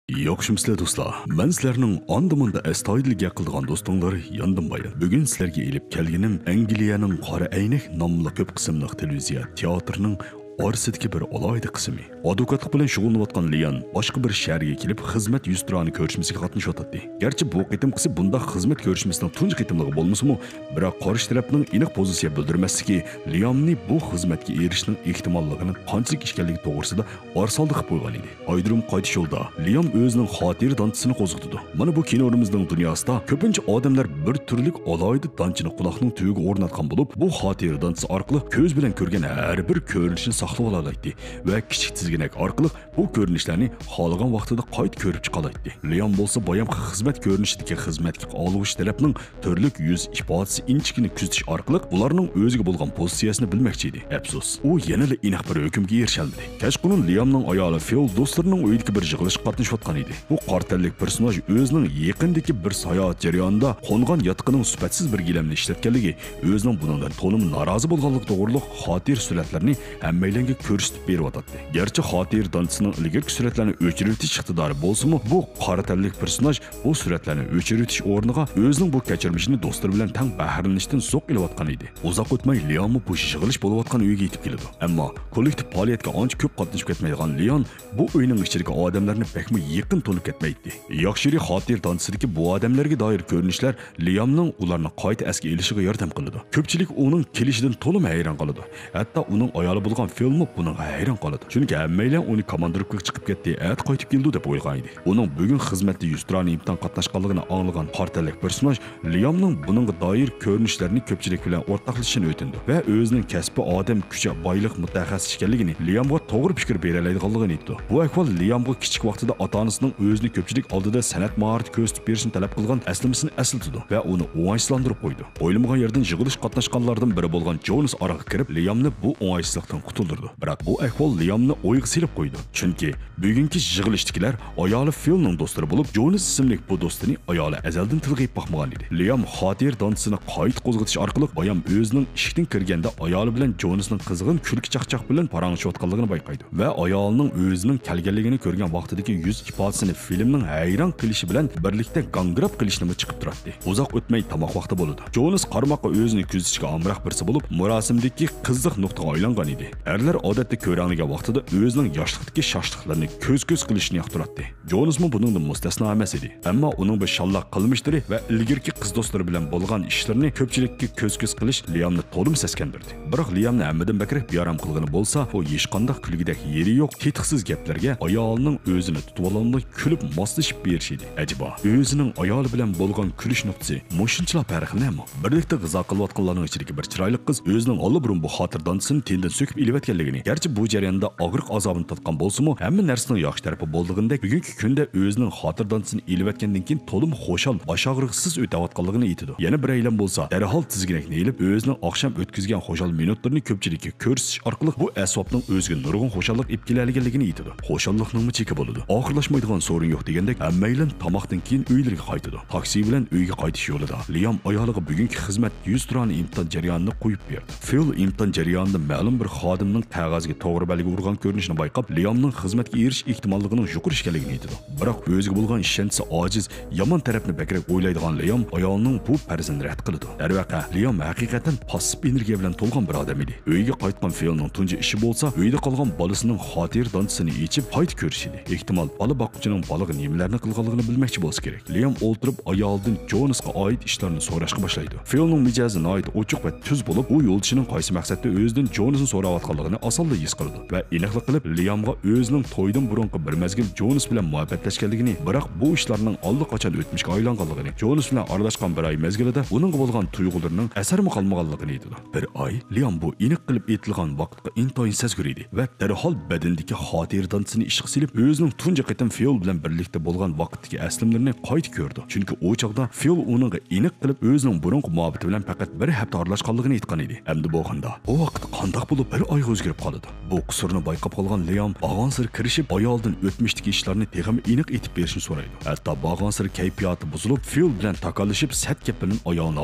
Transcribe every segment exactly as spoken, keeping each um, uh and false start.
ياخشىمۇسىلەر دوستلار؟ مەن سىلەرنىڭ ئاندا-مۇندا ئەستايىدىل گەپ قىلىدىغان دوستۇڭلار ياندىم بايان. بۈگۈن سىلەرگە ئېلىپ كەلگىنىم ئەنگلىيەنىڭ قارا ئەينەك ناملىق كۆپ قىسىملىق تېلېۋىزىيە تىياتىرىنىڭ ئارىسىدىكى بىر ئالاھىدە قىسمى. ئادۋوكاتلىق بىلەن شۇغۇللىنىۋاتقان لىيان باشقا بىر شەھەرگە كېلىپ، خىزمەت يۈزتۇرانە كۆرۈشمىسىگە قاتنىشىۋاتاتتى. گەرچە بۇ قېتىمقىسى بۇنداق خىزمەت كۆرۈشمىسىنىڭ تۇنجى قېتىملىقى بولمىسىمۇ، بىراق قارشى تەرەپنىڭ ئېنىق پوزىتسىيە بىلدۈرمەسلىكى لىيامنى بۇ خىزمەتكە ئېرىشىشنىڭ ئېھتىماللىقىنىڭ قانچىلىك ئىكەنلىكى توغرىسىدا ئارىسالدى قىلىپ قويغان ئىدى. ئايرودروم قايتىش يولىدا لىيام ئۆزىنىڭ خاتىرە دانچىسىنى قوزغىتىدۇ. مانا بۇ كىنو رېمىزنىڭ دۇنياسىدا كۆپىنچە ئادەملەر بىر تۈرلۈك ئالاھىدە دانچىنى قۇلاقنىڭ تۈۋىگە ئورناتقان بولۇپ، بۇ خاتىرە دانچىسى ئارقىلىق كۆز بىلەن كۆرگەن ھەر بىر كۆرۈنۈشنى ساقلىۋالالايتتى ۋە كىچىك تىزگىنەك ئارقىلىق بۇ كۆرۈنۈشلەرنى خالىغان ۋاقتىدا قايتا كۆرۈپ چىقالايتتى. لىيام بولسا بايامقى خىزمەت كۆرۈنۈشىدىكى خىزمەتكە ئالغۇچى تەرەپنىڭ تۈرلۈك يۈز ئىپادىسى ئىنچىكىنە كۆزىتىش ئارقىلىق ئۇلارنىڭ ئۆزىگە بولغان پوزىتسىيەسىنى بىلمەكچى ئىدى. ئەپسۇس، ئۇ يەنىلا ئېنىق بىر ھۆكۈمگە ئېرىشەلمىدى. كەچقۇرۇن لىيامنىڭ ئايالى فىل دوستلىرىنىڭ ئۆيىدىكى بىر يىغىلىشقا قاتنىشىۋاتقان ئىدى. بۇ قارا تەنلىك پېرسوناژ ئۆزىنىڭ يېقىندىكى بىر ساياھەت جەريانىدا قونغان ياتىقىنىڭ سۈپەتسىز بىر گىلەمنى ئىشلەتكەنلىكى، ئۆزىنىڭ بۇنىڭدىن تولىمۇ نارازى بولغانلىقى توغرۇلۇق خاتىرە سۈرەتلەرنى ھەممەيلەنگە كۆرسىتىپ بېرىۋاتاتتى. گەرچە خاتىرە دانچىسىنىڭ ئىلگىرىكى سۈرەتلەرنى ئۆچۈرۈۋېتىش ئىقتىدارى بولسىمۇ، بۇ قارا تەنلىك پېرسوناژ بۇ سۈرەتلەرنى ئۆچۈرۈۋېتىش ئورنىغا ئۆزىنىڭ بۇ كەچۈرمىشىنى دوستلىرى بىلەن تەڭ بەھرىلىنىشتىن زوق ئېلىۋاتقان ئىدى. ئۇزاق ئۆتمەي لىياممۇ بۇ يىغىلىش بولۇۋاتقان ئۆيگە يېتىپ كېلىدۇ. ئەمما كوللېكتىپ پائالىيەتكە ئانچە كۆپ قاتنىشىپ كەتمەيدىغان لىيان بۇ ئۆينىڭ ئىچىدىكى ئادەملەرنى بەكمۇ يېقىن تونۇپ كەتمەيتتى. ياخشىرى خاتىرە دانچىسىدىكى بۇ ئادەملەرگە دائىر كۆرۈنۈشلەر لىيامنىڭ ئۇلارنى قايتا ئەسكە ئېلىشىغا ياردەم قىلىدۇ. كۆپچىلىك ئۇنىڭ كېلىشىدىن تولىمۇ ھەيران قالىدۇ. ھەتتا ئۇنىڭ ئايالى بولغان فىلمۇ بۇنىڭغا ھەيران قالىدۇ. چۈنكى ھەممەيلەن ئۇنى كوماندىروپكىغا چىقىپ كەتتى، ئەتە قايتىپ كېلىدۇ دەپ ئويلىغان ئىدى. ئۇنىڭ بۈگۈن خىزمەتتە يۈزتۇرانە ئىمتىھان قاتناشقانلىقىنى ئاڭلىغان قارا تەنلىك پېرسوناژ لىيامنىڭ بۇنىڭغا دائىر كۆرۈنۈشلەرنى كۆپچىلىك بىلەن ئورتاقلىشىشىنى ئۆتۈنىدۇ ۋە ئۆزىنىڭ كەسپى ئادەم كۈچى، بايلىق مۇتەخەسسىسى ئىكەنلىكىنى، لىيامغا توغرا پىكىر بېرەلەيدىغانلىقىنى ئېيتىدۇ. بۇ ئەھۋال لىيامغا كىچىك ۋاقتىدا ئاتا-ئانىسىنىڭ ئۆزىنى كۆپچىلىك ئالدىدا سەنئەت ماھارىتى كۆرسىتىپ بېرىشنى تەلەپ قىلغان ئەسلىمىسىنى ئەسلىتىدۇ ۋە ئۇنى ئوڭايسىزلاندۇرۇپ قويىدۇ. ئويلىمىغان يەردىن يىغىلىش قاتناشقانلاردىن بىرى بولغان جونس ئارىغا كىرىپ، لىيامنى بۇ ئوڭايسىزلىقتىن قۇتۇلدۇرىدۇ. بىراق بۇ ئەھۋال لىيامنى ئويغا سېلىپ قويىدۇ. چۈنكى بۈگۈنكى يىغىلىشتىكىلەر ئايالى فىلنىڭ دوستلىرى بولۇپ، جونس ئىسىملىك بۇ دوستىنى ئايالى ئەزەلدىن تىلغا ئېلىپ باقمىغان ئىدى. لىيام خاتىرە دانچىسىنى قايتا قوزغىتىش ئارقىلىق بايام ئۆزىنىڭ ئىشىكتىن كىرگەندە ئايالى بىلەن جونسنىڭ قىزغىن كۈلكە چاقچاق بىلەن پاراڭلىشىۋاتقانلىقىنى بايقايدۇ ۋە ئايالىنىڭ ئۆزىنىڭ كەلگەنلىكىنى كۆرگەن ۋاقتىدىكى يۈز ئىپادىسىنى فىلمنىڭ ھەيران قېلىشى بىلەن بىرلىكتە گاڭگىراپ قېلىشنىمۇ چىقىپ تۇراتتى. ئۇزاق ئۆتمەي تاماق ۋاقتى بولىدۇ. جونس قارىماققا ئۆزىنى كۆزىتىشكە ئامراق بىرسى بولۇپ، مۇراسىمدىكى قىزىق نۇقتىغا ئايلانغان ئىدى. ئەرلەر ئادەتتە كۆرەڭلىگەن ۋاقتىدا ئۆزىنىڭ ياشلىقتىكى شاشلىقلىرىنى كۆز-كۆز قىلىشنى ياقتۇراتتى. جونسمۇ بۇنىڭدىن مۇستەسنا ئەمەس ئىدى. ئەمما ئۇنىڭ بۇ شاللاق قىلمىشلىرى ۋە ئىلگىرىكى قىز دوستلىرى بىلەن بولغان ئىشلىرىنى كۆپچىلىككە كۆز-كۆز قىلىش لىيامنى تولىمۇ سەسكەندۈردى. بىراق لىيامنى ھەممىدىن بەكرەك بىئارام قىلغىنى بولسا، ئۇ ھېچقانداق كۈلگۈدەك يېرى يوق، تېتىقسىز گەپلەرگە، ئايالىنىڭ ئۆزىنى تۇتۇۋالالماي كۈلۈپ ماسلىشىپ بېرىشى ئىدى. ئەجەبا، ئۆزىنىڭ ئايالى بىلەن بولغان كۈلۈش نۇقتىسى مۇشۇنچىلا پەرقلىنەمۇ؟ بىرلىكتە غىزا قىلىۋاتقانلارنىڭ ئىچىدىكى بىر چىرايلىق قىز ئۆزىنىڭ ئاللىبۇرۇن بۇ خاتىرە دانچىسىنى تېنىدىن سۆكۈپ ئېلىۋەتكەنلىكىنى، گەرچە بۇ جەرياندا ئاغرىق ئازابىنى تارتقان بولسىمۇ، ھەممە نەرسىنىڭ ياخشى تەرىپى بولىدىغىنىدەك، بۈگۈنكى كۈندە ئۆزىنىڭ خاتىرە دانچىسىنى ئېلىۋەتكەندىن كېيىن تولىمۇ خۇشال، باش ئاغرىقسىز ئۆتەۋاتقانلىقىنى ئېيتىدۇ. يەنە بىرەيلەن بولسا، دەرھال تىزگىنەكنى ئېلىپ، ئۆزىنىڭ ئاخشام ئۆتكۈزگەن خۇشال مىنۇتلىرىنى كۆپچىلىككە كۆرسىتىش ئارقىلىق بۇ ئەسۋابنىڭ ئۆزىگە نۇرغۇن خۇشاللىق ئېلىپ كېلەلىگەنلىكىنى ئېيتىدۇ. خۇشاللىقنىڭمۇ چېكى بولىدۇ. ئاخىرلاشمايدىغان سورۇن يوق دېگەندەك، ھەممەيلەن تاماقتىن كېيىن ئۆيلىرىگە قايتىدۇ. تاكسى بىلەن ئۆيگە قايتىش يولىدا لىيام ئايالىغا بۈگۈنكى خىزمەت يۈزتۇرانە ئىمتىھان جەريانىنى قويۇپ بېرىدۇ. فىل ئىمتىھان جەريانىدا مەلۇم بىر خادىمنىڭ قەغەزگە توغرا بەلگە ئۇرغان كۆرۈنۈشىنى بايقاپ، لىيامنىڭ خىزمەتكە ئېرىشىش ئېھتىماللىقىنىڭ يۇقىرى ئىكەنلىكىنى ئېيتىدۇ. بىراق ئۆزىگە بولغان ئىشەنچىسى ئاجىز، يامان تەرەپنى بەكرەك ئويلايدىغان لىيام ئايالىنىڭ بۇ پەرىزىنى رەت قىلىدۇ. دەرۋەقە، لىيام ھەقىقەتەن پاسسىپ ئېنېرگىيە بىلەن تولغان بىر ئادەم ئىدى. ئۆيگە قايتقان فىلنىڭ تۇنجى ئىشى بولسا، ئۆيدە قالغان بالىسىنىڭ خاتىرە دانچىسىنى ئېچىپ، قايتا كۆرۈش ئىدى. ئېھتىمال، بالا باققۇچىنىڭ بالىغا نېمىلەرنى قىلغانلىقىنى بىلمەكچى بولسا كېرەك. لىيام ئولتۇرۇپ، ئايالىدىن جونسقا ئائىت ئىشلارنى سوراشقا باشلايدۇ. فىلنىڭ مىجەزى ناھايىتى ئوچۇق ۋە تۈز بولۇپ، ئۇ يولدىشىنىڭ قايسى مەقسەتتە ئۆزىدىن جونسنى سوراۋاتقانلىقىنى ئاسانلا ھېس قىلىدۇ ۋە ئېنىقلىق قىلىپ، لىيامغا ئۆزىنىڭ تويدىن بۇرۇنقى بىر مەزگىل جونس بىلەن مۇھەببەتلەشكەنلىكىنى، بىراق بۇ ئىشلارنىڭ ئاللىقاچان ئۆتمۈشكە ئايلانغانلىقىنى، جونس بىلەن ئارىلاشقان بىر ئاي مەزگىلىدە ئۇنىڭغا بولغان تۇيغۇلىرىنىڭ ئەسەرمۇ قالمىغانلىقىنى ئېيتىدۇ. بىر ئاي، لىيام بۇ ئېنىق قىلىپ ئېيتىلغان ۋاقىتقا ئىنتايىن سەزگۈر ئىدى ۋە دەرھال بەدىنىدىكى خاتىرە دانچىسىنى ئىشقا سېلىپ، ئۆزىنىڭ تۇنجى قېتىم فىل بىلەن بىرلىكتە بولغان ۋاقىتتىكى ئەسلىمىلىرىنى قايتا كۆردى. چۈنكى ئۇ چاغدا فىل ئۇنىڭغا ئېنىق قىلىپ ئۆزىنىڭ بۇرۇنقى مۇھەببىتى بىلەن پەقەت بىر ھەپتە ئارىلاشقانلىقىنى ئېيتقان ئىدى. ئەمدى بولغاندا، بۇ ۋاقىت قانداق بولۇپ بىر ئايغا كىرىپ قالىدۇ. بۇ قۇسۇرنى بايقاپ قالغان لىيام بارغانسېرى كىرىشىپ، ئايالدىن ئۆتمۈشتىكى ئىشلارنى تېخىمۇ ئېنىق ئېيتىپ بېرىشنى سورايدۇ. ھەتتا بارغانسېرى كەيپىياتى بۇزۇلۇپ، فىل بىلەن تاكاللىشىپ، سەت گەپ بىلەن ئايالنى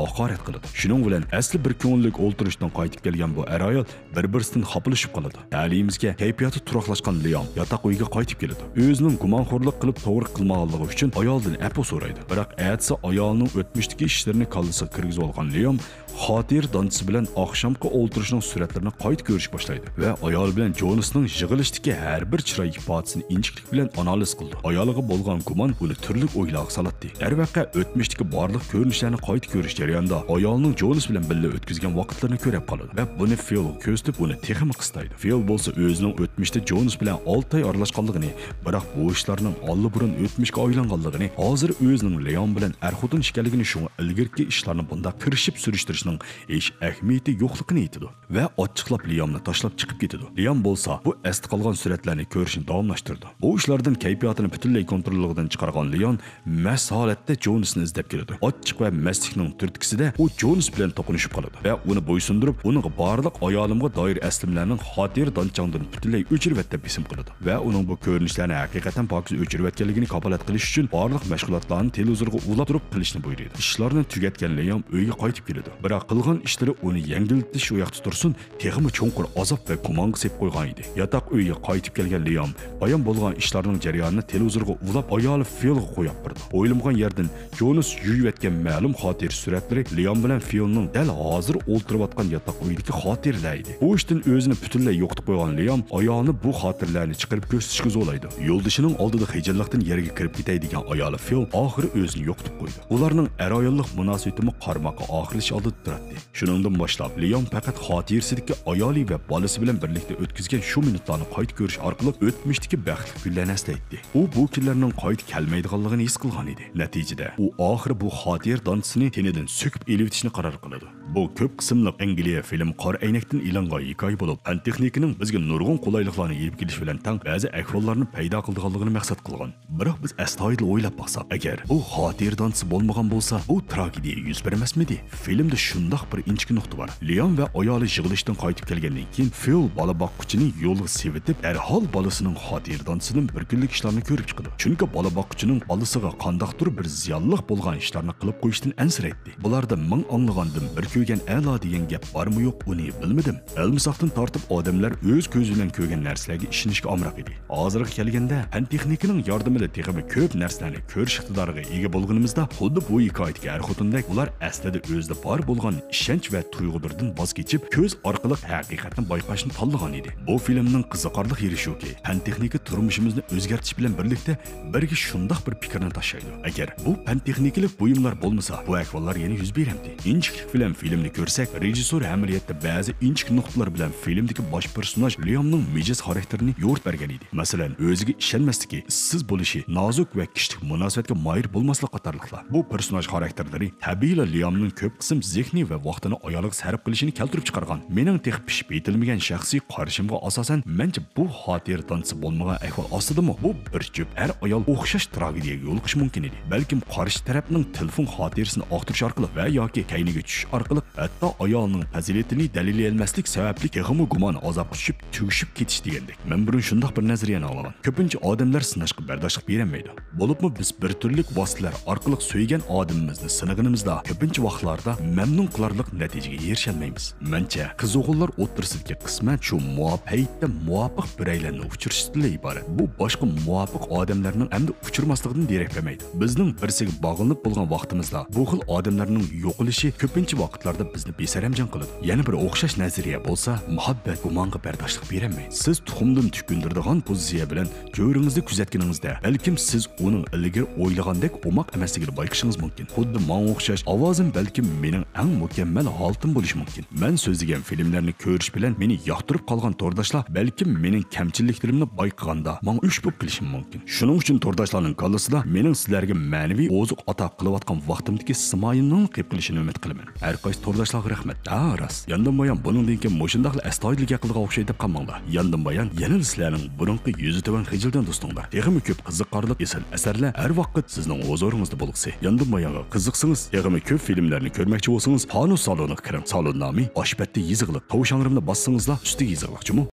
ھاقارەت قىلىدۇ. شۇنىڭ بىلەن ئەسلى بىر كۆڭۈللۈك ئولتۇرۇشتىن قايتىپ كەلگەن بۇ ئەر-ئايال بىر-بىرسىدىن خاپىلىشىپ قالىدۇ. تەلىيىمىزگە كەيپىياتى تۇراقلاشقان لىيام ياتاق ئۆيگە قايتىپ كېلىدۇ. ئۆزىنىڭ گۇمانخورلۇق قىلىپ توغرا قىلمىغانلىقى ئۈچۈن ئايالدىن ئەپۇ سورايدۇ. بىراق ئەتىسى ئايالىنىڭ ئۆتمۈشتىكى ئىشلىرىنى كاللىسىغا كىرگۈزۈۋالغان لىيام خاتىرە دانسىسى بىلەن ئاخشامقى ئولتۇرۇشنىڭ سۈرەتلىرىنى قايتا كۆرۈشكە باشلايدۇ ۋە ئايالى بىلەن جونسنىڭ يىغىلىشتىكى ھەر بىر چىراي ئىپادىسىنى ئىنچىكىلىك بىلەن ئانالىز قىلىدۇ. ئايالىغا بولغان گۇمان ئۇنى تۈرلۈك ئويلارغا سالاتتى. دەرۋەقە، ئۆتمۈشتىكى بارلىق كۆرۈنۈشلەرنى قايتا كۆرۈش جەريانىدا ئايالىنىڭ جونس بىلەن بىللە ئۆتكۈزگەن ۋاقىتلىرىنى كۆرۈپ قالىدۇ ۋە بۇنى فىلغا كۆرسىتىپ، ئۇنى تېخىمۇ قىستايدۇ. فىل بولسا ئۆزىنىڭ ئۆتمۈشتە جونس بىلەن ئالتە ئاي ئارىلاشقانلىقىنى، بىراق بۇ ئىشلارنىڭ ئاللىبۇرۇن ئۆتمۈشكە ئايلانغانلىقىنى، ھازىر ئۆزىنىڭ لياڭ بىلەن ئەر-خوتۇن ئىكەنلىكىنى، شۇڭا ئىلگىرىكى ئىشلارنى بۇنداق تىرىشىپ سۈرۈشتۈرۈشنىڭ ھېچ ئەھمىيىتى يوقلۇقىنى ئېيتىدۇ ۋە ئاچچىقلاپ ليامنى تاشلاپ چىقىپ كېتىدۇ. ليام بولسا بۇ ئەستە قالغان سۈرەتلەرنى كۆرۈشنى داۋاملاشتۇرىدۇ. بۇ ئىشلاردىن كەيپىياتىنى پۈتۈنلەي كونتروللۇقىدىن چىقارغان ليان مەست ھالەتتە جونسنى ئىزدەپ كېلىدۇ. ئاچچىق ۋە مەستلىكنىڭ تۈرتكىسىدە ئۇ جونس بىلەن توقۇنۇشۇپ قالىدۇ ۋە ئۇنى بويسۇندۇرۇپ، ئۇنىڭغا بارلىق ئايالىمغا دائىر ئەسلىمىلەرنىڭ خاتىرە دانچاڭدىن پۈتۈنلەي ئۆچۈرۈۋەت دەپ بېسىم قىلىدۇ ۋە ئۇنىڭ بۇ كۆرۈنۈشلەرنى ھەقىقەتەن پاكىز ئۆچۈرۈۋەتكەنلىكىنى كاپالەت قىلىش ئۈچۈن بارلىق مەشغۇلاتلارنى تېلېۋىزورغا ئۇلاپ تۇرۇپ قىلىشنى بۇيرۇيدۇ. ئىشلارنى تۈگەتكەن ليام ئۆيگە قايتىپ كېلىدۇ. بىراق قىلغان ئىشلىرى ئۇنى يەڭگىللىتىش ئۇ ياقتا تۇرسۇن، تېخىمۇ چوڭقۇر ئازاب ۋە گۇمانغا سېلىپ قويغان ئىدى. ياتاق ئۆيگە قايتىپ كەلگەن ليام بايان بولغان ئىشلارنىڭ جەريانىنى تېلېۋىزورغا ئۇلاپ، ئايالى فىلغا قويۇپ بېرىدۇ. ئويلىمىغان يەردىن جونس يۇيۇۋەتكەن مەلۇم خاتىرە سۈرەتلىرى ليام بىلەن فىلنىڭ دەل ھازىر ئولتۇرۇۋاتقان ياتاق ئۆيىدىكى خاتىرىلەر ئىدى. بۇ ئىشتىن ئۆزىنى پۈتۈنلەي يوقىتىپ قويغان ليام ئايالىنى بۇ خاتىرىلەرنى چىقىرىپ كۆرسىتىشكە زورلايدۇ. يولدىشىنىڭ ئالدىدا خىجىللىقتىن يەرگە كىرىپ كېتەي دېگەن ئايالى فىل ئاخىرى ئۆزىنى يوقىتىپ قويدى. ئۇلارنىڭ ئەر-ئاياللىق مۇناسىۋىتىمۇ قارىماققا ئاخىرلىشىش ئالدىدا تۇراتتى. شۇنىڭدىن باشلاپ ليام پەقەت خاتىرىسىدىكى ئايالى ۋە بالىسى بىلەن بىرلىكتە ئۆتكۈزگەن شۇ مىنۇتلارنى قايتا كۆرۈش ئارقىلىق ئۆتمۈشتىكى بەختلىك كۈنلەرنى ئەسلەيتتى. ئۇ بۇ كۈنلەرنىڭ قايتا كەلمەيدىغانلىقىنى ھېس قىلغان ئىدى. نەتىجىدە، ئۇ ئاخىرى بۇ خاتىرە دانسىسىنى تېنىدىن سۆكۈپ ئېلىۋېتىشنى قارار قىلىدۇ. بۇ كۆپ قىسىملىق ئەنگلىيە فىلىم قارا ئەينەكتىن ئېلىنغان ھېكايە بولۇپ، پەن تېخنىكىنىڭ بىزگە نۇرغۇن قولايلىقلارنى ئېلىپ كېلىشى بىلەن تەڭ بەزى ئەھۋاللارنى پەيدا قىلىدىغانلىقىنى مەقسەت قىلغان. بىراق بىز ئەستايىدىل ئويلاپ باقساق، ئەگەر بۇ خاتىرە دانسىسى بولمىغان بولسا، بۇ تراگېدىيە يۈز بەرمەسمىدى؟ فىلىمدە شۇنداق بىر ئىنچىكە نۇقتا بار. ليام ۋە ئايالى يىغىلىشتىن قايتىپ كەلگەندىن كېيىن، فىل بالا باققۇچىنى يولغا سېۋىتىپ، دەرھال بالىسىنىڭ خاتىرە دانسىسىدىن بىر كۈنلۈك ئىشلارنى كۆرۈپ چىقىدۇ. چۈنكى بالا باققۇچىنىڭ بالىسىغا قانداقتۇر بىر زىيانلىق بولغان ئىشلارنى قىلىپ قويۇشتىن ئەنسىرەيتتى. بۇلاردا مىڭ ئاڭلىغاندىن بىر كۆرگەن ئەلا دېگەن گەپ بارمۇ يوق، ئۇنى بىلمىدىم. ئەلمىساقتىن تارتىپ ئادەملەر ئۆز كۆزى بىلەن كۆرگەن نەرسىلەرگە ئىشىنىشكە ئامراق ئىدى. ھازىرغا كەلگەندە پەن تېخنىكىنىڭ ياردىمىدە تېخىمۇ كۆپ نەرسىلەرنى كۆرۈش ئىقتىدارىغا ئىگە بولغىنىمىزدا، خۇددى بۇ ھېكايىدىكى ئەر-خوتۇندەك ئۇلار ئەسلىدە ئۆزىدە بار بولغان ئىشەنچ ۋە تۇيغۇلىرىدىن ۋاز كېچىپ، كۆز ئارقىلىق ھەقىقەتنى بايقاشنى تاللىغان ئىدى. بۇ فىلىمنىڭ قىزىقارلىق يېرى شۇكى، پەن تېخنىكا تۇرمۇشىمىزنى ئۆزگەرتىش بىلەن بىرلىكتە بىرگە شۇنداق بىر پىكىرنى تاشلايدۇ. ئەگەر بۇ پەن تېخنىكىلىق بۇيۇملار بولمىسا، بۇ ئەھۋاللار يەنە يۈز بېرەمتى؟ ئىنچىكىلىك بىلەن فىلىمنى كۆرسەك، رېژىسسور ئەمەلىيەتتە بەزى ئىنچىكە نۇقتىلار بىلەن فىلىمدىكى باش پېرسوناژ ليامنىڭ مىجەز خاراكتېرىنى يورۇتۇپ بەرگەن ئىدى. مەسىلەن، ئۆزىگە ئىشەنمەسلىكى، ئىشسىز بولۇشى، نازۇك ۋە كىشىلىك مۇناسىۋەتكە ماھىر بولماسلىق قاتارلىقلار. بۇ پېرسوناژ خاراكتېرلىرى تەبىئىيلا ليامنىڭ كۆپ قىسىم زېھنى ۋە ۋاقتىنى ئايالىغا سەرپ قىلىشىنى كەلتۈرۈپ چىقارغان. مېنىڭ تېخى پىشىپ يېتىلمىگەن شەخسىي قارىشىمغا ئاساسەن، مەنچە بۇ خاتىرە دانسىسى بولمىغان ئەھۋال ئاستىدىمۇ بۇ بىر جۈپ ئەر-ئايال ئوخشاش تراگېدىيەگە يولۇقۇشى مۇمكىن ئىدى. بەلكىم قارشى تەرەپنىڭ تېلېفون خاتىرىسىنى ئاختۇرۇش ئارقىلىق ۋە ياكى كەينىگە چۈشۈش ئارقىلىق، ھەتتا ئايالىنىڭ پەزىلىتىنى دەلىللىيەلمەسلىك سەۋەبلىك تېخىمۇ گۇمان ئازابقا چۈشۈپ، تۈگىشىپ كېتىش دېگەندەك. مەن بۇرۇن شۇنداق بىر نەزەرىيەنى ئاڭلىغان. كۆپىنچە ئادەملەر سىناشقا بەرداشلىق بېرەلمەيدۇ. بولۇپمۇ بىز بىر تۈرلۈك ۋاسىتىلەر ئارقىلىق سۆيگەن ئادىمىمىزنى سىنىغىنىمىزدا، كۆپىنچە ۋاقىتلاردا مەمنۇن قىلارلىق نەتىجىگە ئېرىشەلمەيمىز. مەنچە، قىز-ئوغۇللار ئوتتۇرىسىدىكى قىسمەن شۇ مۇۋاپىق پەيتتە مۇۋاپىق بىرەيلەننى ئۇچرىشىشتىنلا ئىبارەت. بۇ باشقا مۇۋاپىق ئادەملەرنىڭ ئەمدى ئۇچرىماسلىقىدىن دېرەك بەرمەيدۇ. بىزنىڭ بىرسىگە باغلىنىپ بولغان ۋاقتىمىزدا بۇ خىل ئادەملەرنىڭ يوقىلىشى كۆپىنچە ۋاقىتلاردا بىزنى بىسەرەمجان قىلىدۇ. يەنە بىر ئوخشاش نەزەرىيە بولسا، مۇھەببەت گۇمانغا بەرداشلىق بېرەلمەيدۇ. سىز تۇخۇمدىن تۈكۈندۈرىدىغان پوزىتسىيە بىلەن چۆرىڭىزنى كۆزەتكىنىڭىزدە، بەلكىم سىز ئۇنىڭ ئىلگىرى ئويلىغاندەك ئوماق ئەمەسلىكىنى بايقىشىڭىز مۇمكىن. خۇددى ماڭا ئوخشاش، ئاۋازىم بەلكىم مېنىڭ ئەڭ مۇكەممەل ھالىتىم بولۇشى مۇمكىن. مەن سۆزلىگەن فىلىملەرنى كۆرۈش بىلەن مېنى ياقتۇرۇپ قالغان تورداشلار بەلكىم مېنىڭ كەمچىلىكلىرىمنى بايقىغاندا ماڭا ئۆچ بولۇپ قېلىشى مۇمكىن. شۇنىڭ ئۈچۈن تورداشلارنىڭ كاللىسىدا مېنىڭ سىلەرگە مەنىۋى ئوزۇق ئاتا قىلىۋاتقان ۋاقتىمدىكى سىمايىلنىڭ قېلىپ قېلىشىنى ئۈمىد قىلىمەن. ھەر قايسى تورداشلارغا رەھمەت. ھا، راست. ياندىن بايان بۇنىڭدىن كېيىن مۇشۇنداقلا ئەستايىدىل گەپ قىلىدىغان ئوخشايدۇ دەپ قالماڭلار. ياندىن بايان يەنىلا سىلەرنىڭ بۇرۇنقى يۈزى تۆۋەن خىجىلدىن دوستۇڭلار. تېخىمۇ كۆپ قىزىقارلىق ئېسىل ئەسەرلەر ھەر ۋاقىت سىزنىڭ ھۇزۇرىڭىزدا بولغۇسى. ياندىن بايانغا قىزىقسىڭىز، تېخىمۇ كۆپ فىلىملەرنى كۆرمەكچى بولسىڭىز، پانۇس سالونىغا كىرىڭ. سالون نامى ئاش بەتتە يېزىقلىق. تاۋ شاڭرىمنى باسسىڭىزلا ئۈستىگە يېزىقلىق جۇمۇ.